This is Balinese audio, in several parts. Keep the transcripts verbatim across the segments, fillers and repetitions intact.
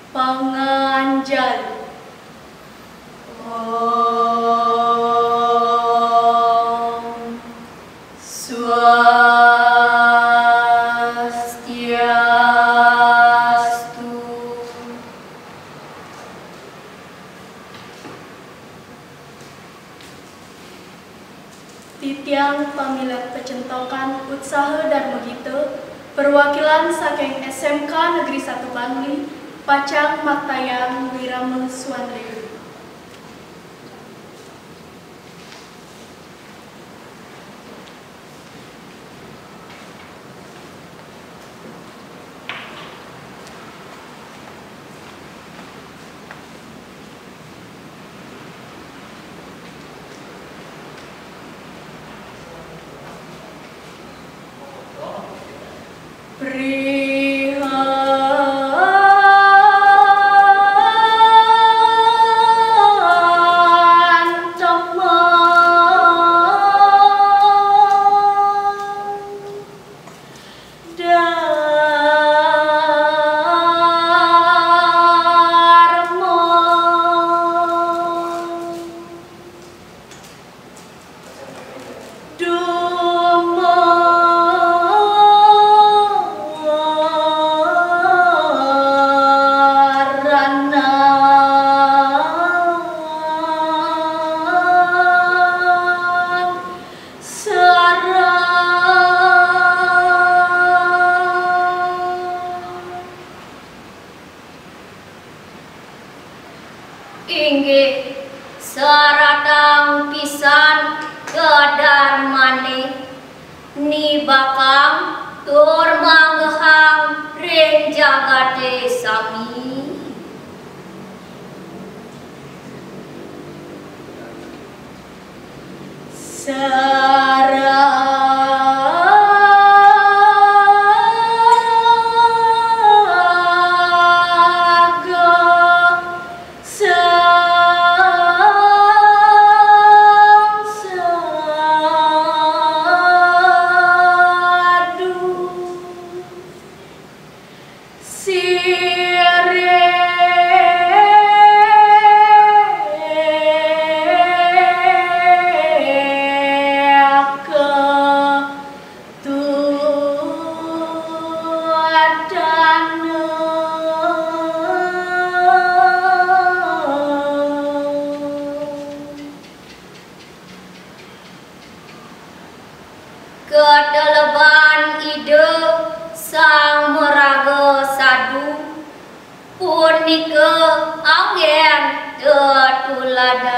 Panganjali. Om Swastiastu. Titiang pamilet pacentokan Utsaha Darma Gita, perwakilan saking S M K Negeri Satu Bangli, pacang maktayang wirama swandayu. Inggih, saratang pisan kadarmané nibakang tur manggehang ring jagaté sami. Kateleban Ida Sang Maraga Sadu punika anggén tetuladan.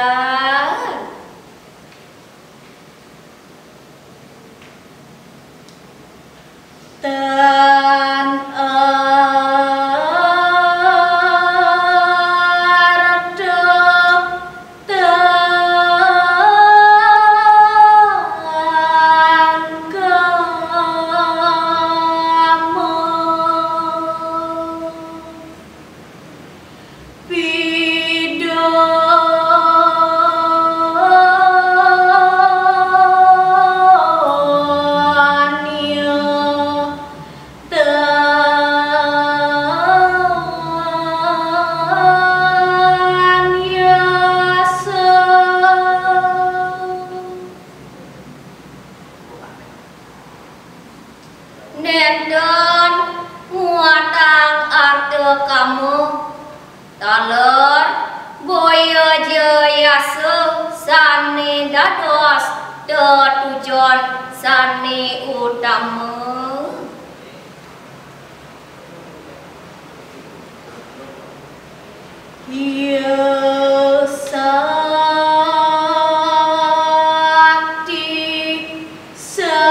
Tan arta tangkama. Pidonya tan yasa. Nénten muatang arta kama, taler boya ja yasa sané dados tetujon sané utama. Ya sakti sang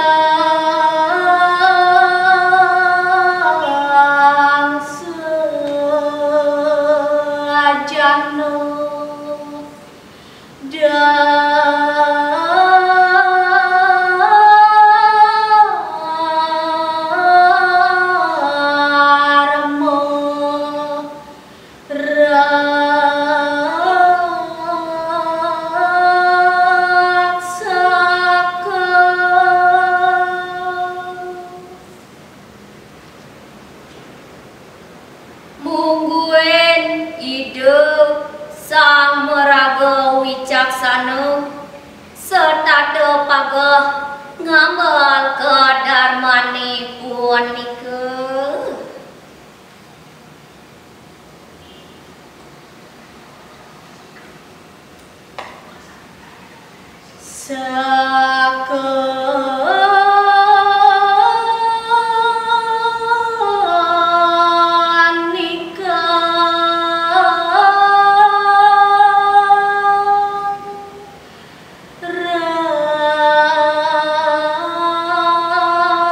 sajana. Darma ra Gagah ngamel kadarmané punika. Sapunika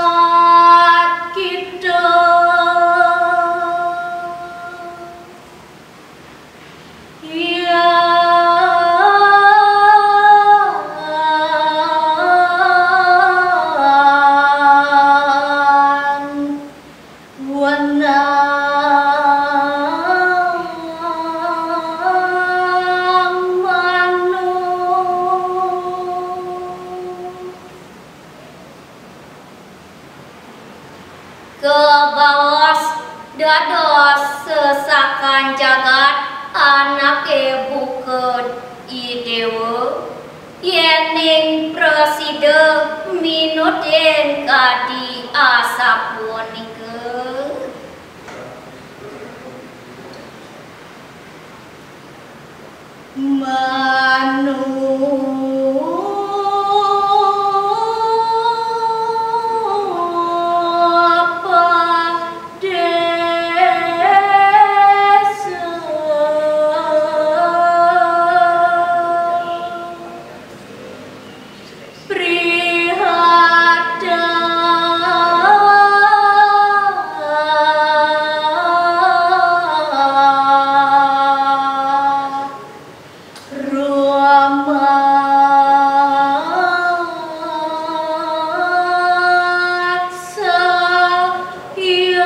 rat kita. Yan wenang manuk. Kabaos dados sesakan jagat anaké buka i déwa, yéning prasida minutin kadi asapunika. Manuk padésa prihatin. Rumangsaya.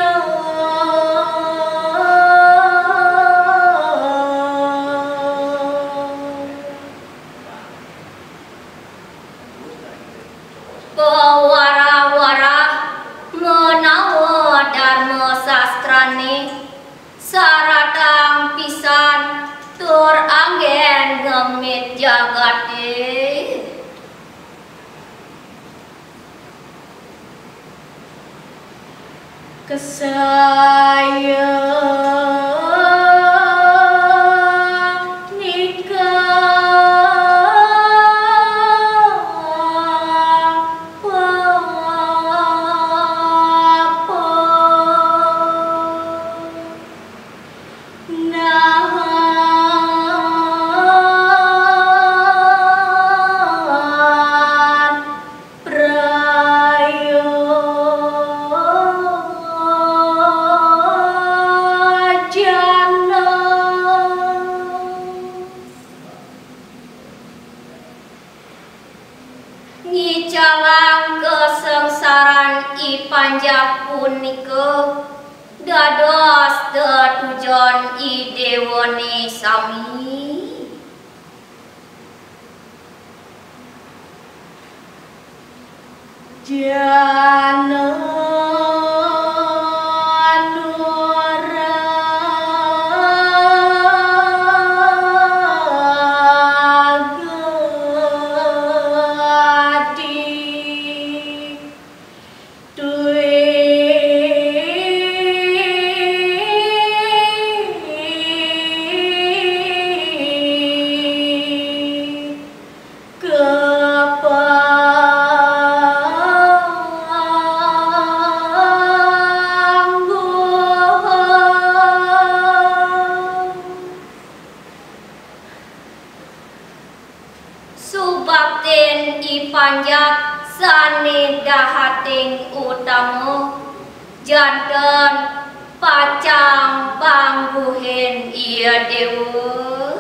Pawarah-warah menawa darma sastrané saratang pisan tur anggén ngemit jagaté. Kesaya nika papa. Nahan prayojana. Ngicalang kasangsaran i panjak punika dados tetujon i déwané sami. Jana nuragati. Dwi kepangguhan. Subaktin i panjak sané dahating utama, janten pacang pangguhin ia déwa.